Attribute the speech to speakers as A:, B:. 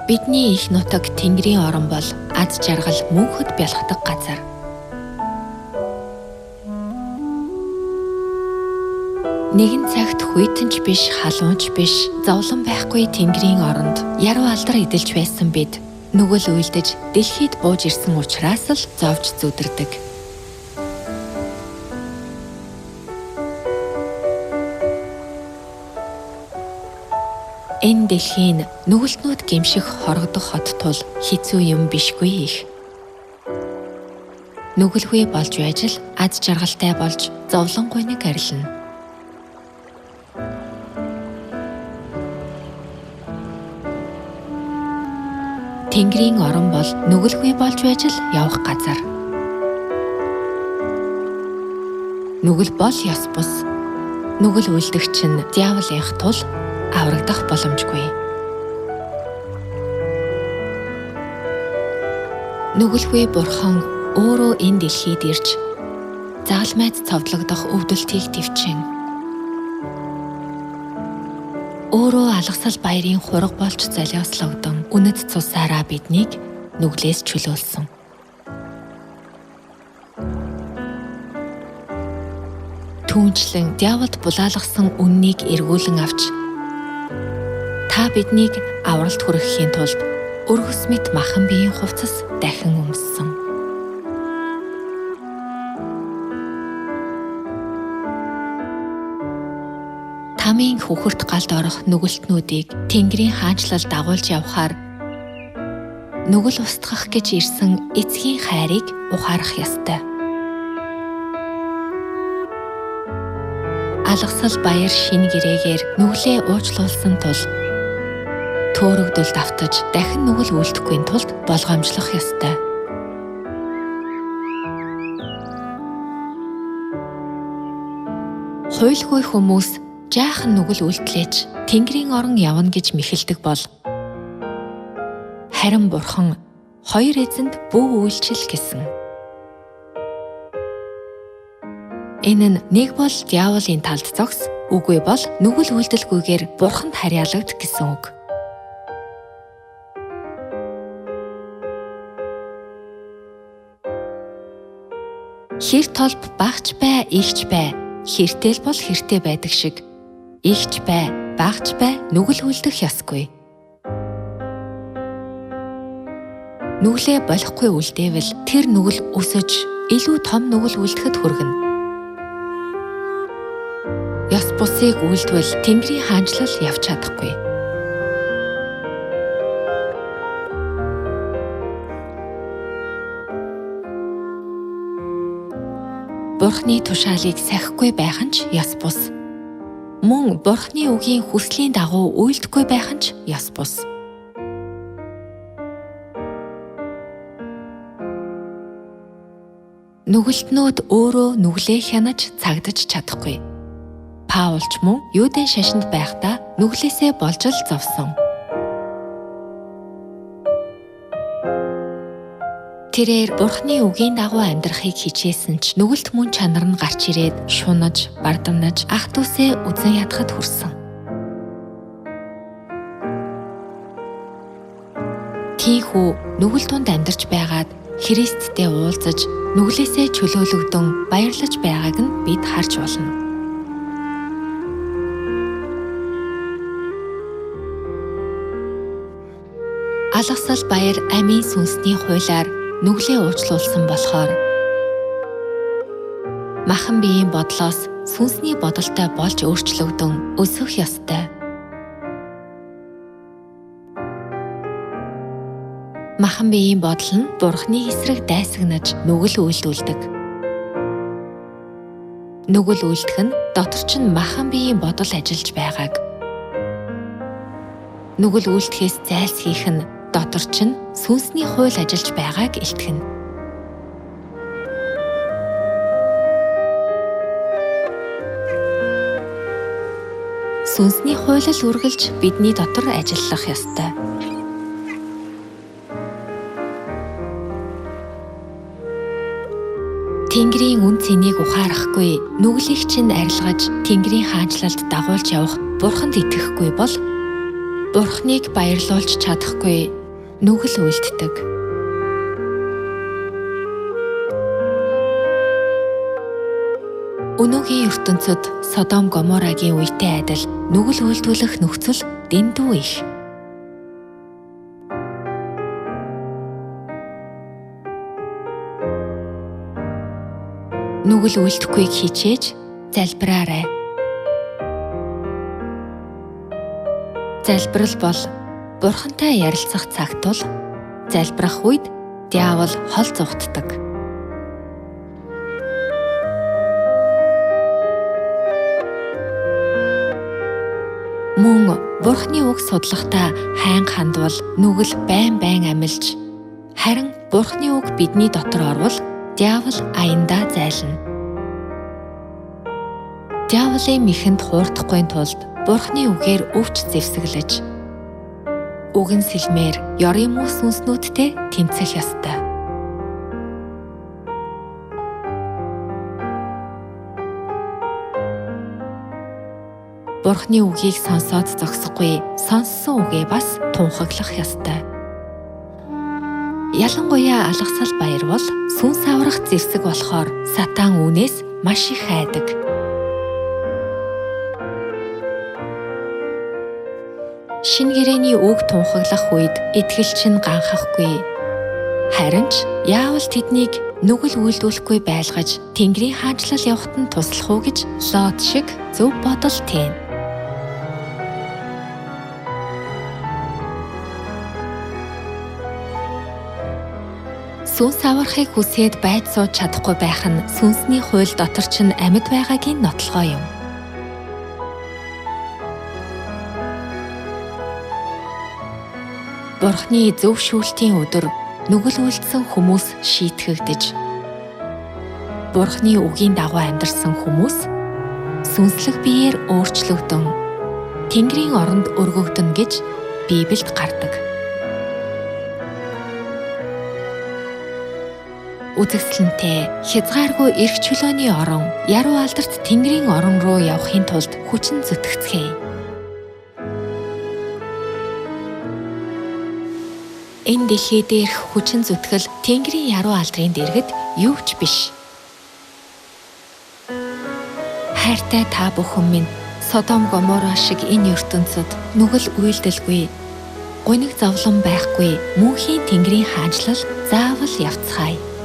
A: Бидний их нутаг Тэнгэрийн орон бол аз жаргал мөнхөд бялхдаг газар. Нэгэн цагт хүйтэн ч биш, халуун ч биш, зовлон байхгүй Тэнгэрийн оронд яруу алдар эдэлж байсан бид нүгэл үйлдэж дэлхийд бууж ирсэн учраас л зовж зүдэрдэг. Энэ дэлхийн нүгэлтнүүд гэмших хорогдох хот тул хэцүү юм бишгүй их. Нүгэлгүй болж байж л аз жаргалтай болж зовлонгүй нэг арилна. Тэнгэрийн орон бол нүгэлгүй болж байж л явах газар. Нүгэл бол ёс бус. Нүгэл үйлдэх чинь диаволынх тул аврагдах боломжгүй. Нүгэлгүй бурхан өөрөө энэ дэлхийд ирж загалмайд цовдлогдох өвдөлтийг тэвчин. Өөрөө алгасал баярын хураг болж золиослогдон үнэт цусаараа биднийг нүглээс чөлөөлсөн. Түүнчлэн диаволд булаалгасан үннийг эргүүлэн авч та биднийг авралт хүргэхийн тулд өргөс мэт махан биеийн хувцас дахин өмссөн. Тамийн хөхөрт галд орох нүгэлтнүүдийг Тэнгэрийн хаанчлал дагуулж явахаар нүгэл устгах гэж ирсэн эцгийн хайрыг ухаарах ёстой. Алгасал баяр шинэ гэрээгээр нүглээ уучлуулсан тул төөрөгдөлд автаж дахин нүгэл үйлдэхгүй тулд болгоомжлох ёстой. Хуйлгүй хүмүүс жаахан нүгэл үйлдлээч Тэнгэрийн орон явна гэж мэхэлдэг бол харин бурхан хоёр эзэнд бүү үйлчил гэсэн. Энэ нь нэг бол диаволын талд зогс, үгүй бол нүгэл үйлдэлгүйгээр бурханд харьяалагд гэсэн үг. Хэр толб багч бай, ихч бай, хэртэл бол хэртэй байдаг шиг ихч бай, багч бай нүгэл үлдэх ёсгүй. Нүглээ болохгүй үлдээвэл тэр нүгэл өсөж илүү том нүгэл үлдэхэд хүргэнэ. Ёс бусыг үйлдвэл Тэнгэрийн хаанчлал явж чадахгүй. Бурхны тушаалыг сахихгүй байх нь ч ёс бус. Мөн Бурхны үгийн хүслийн дагуу үйлдэхгүй байх нь ч ёс бус. Нүгэлтнүүд өөрөө нүглээ хянаж цагдаж чадахгүй. Паул ч мөн Юудын шашинд байхдаа нүглээсээ болж л зовсон. Тэрээр Бурхны үгийн дагуу амьдрахыг хичээсэн ч нүгэлт мөн чанар нь гарч ирээд шунаж, бардамнаж, ах дүүсээ үзэн ядахад хүрсэн. Тийхүү нүгэл тунд амьдарч байгаад Христтэй уулзаж, нүглээсээ чөлөөлөгдөн баярлаж байгааг нь бид харж болно. Алгасал баяр амийн сүнсний хуулиар нүглээ уучлуулсан болохоор махан биеийн бодлоос сүнсний бодолтой болж өөрчлөгдөн өсөх ёстой. Махан биеийн бодол нь Бурхны эсрэг дайсагнаж нүгэл үйлдүүлдэг. Нүгэл үйлдэх нь дотор чинь махан биеийн бодол ажиллаж байгааг. Нүгэл үйлдэхээс зайлсхийх нь дотор чинь сүнсний хууль ажиллаж байгааг илтгэнэ. Сүнсний хууль л үргэлж бидний дотор ажиллах ёстой. Тэнгэрийн үн цэнийг ухаарахгүй, нүглийг чинь арилгаж, Тэнгэрийн хаанчлалд дагуулж явах Бурханд итгэхгүй бол Бурхныг баярлуулж чадахгүй нүгэл үйлддэг. Өнөөгийн ертөнцид Содом Гоморагийн үетэй адил нүгэл үйлдвэрлэх нөхцөл дэндүү их. Нүгэл үйлдэхгүйг хичээж залбираарай. Залбирал бол Бурхантай ярилцах цаг тул залбирах үед диавол хол зугтдаг. Мөн Бурхны үг судлахдаа хайнга хандвал нүгэл байн байн амилж, харин Бурхны үг бидний дотор орвол диавол аяндаа зайлна. Диаволын мэхэнд хуурдахгүй тулд Бурхны үгээр өвч зэвсэглэж, үгэн сэлмээр ёрын муу сүнснүүдтэй тэмцэх ёстой. Бурхны үгийг сонсоод зогсохгүй, сонссон үгээ бас тунхаглах ёстой. Ялангуяа алгасал баяр бол сүнс аврах зэвсэг болохоор сатан үүнээс маш их айдаг. Шинэ гэрээний үг тунхаглах үед итгэлч нь ганхахгүй. Харин ч яавал тэднийг нүгэл үйлдүүлэхгүй байлгаж Тэнгэрийн хаанчлал явахад нь туслах уу гэж Лот шиг зөв бодол тээн. Сүнс аврахыг хүсээд байж сууж чадахгүй байх нь сүнсний хууль дотор ч амьд байгаагийн нотлогоо юм. Бурхны зөв шүүлтийн өдөр нүгэл үйлдсэн хүмүүс шийтгэгдэж, Бурхны үгийн дагуу амьдарсан хүмүүс сүнслэг биеэр өөрчлөгдөн Тэнгэрийн оронд өргөгдөнө гэж Библиэд гардаг. Үзэсгэлэнтэй хязгааргүй эрх чөлөөний орон яруу алдарт Тэнгэрийн орон руу явахын тулд хүчин зүтгэцгээе. Энэ дэлхий дээрх хүчин зүтгэл Тэнгэрийн яруу алдрын дэргэд юу ч биш. Хайртай та бүхэн минь, Содом Гоморо шиг энэ ертөнцид нүгэл үйлдэлгүй, гуниг зовлон байхгүй мөнхийн Тэнгэрийн хаанчлал заавал явцгаая.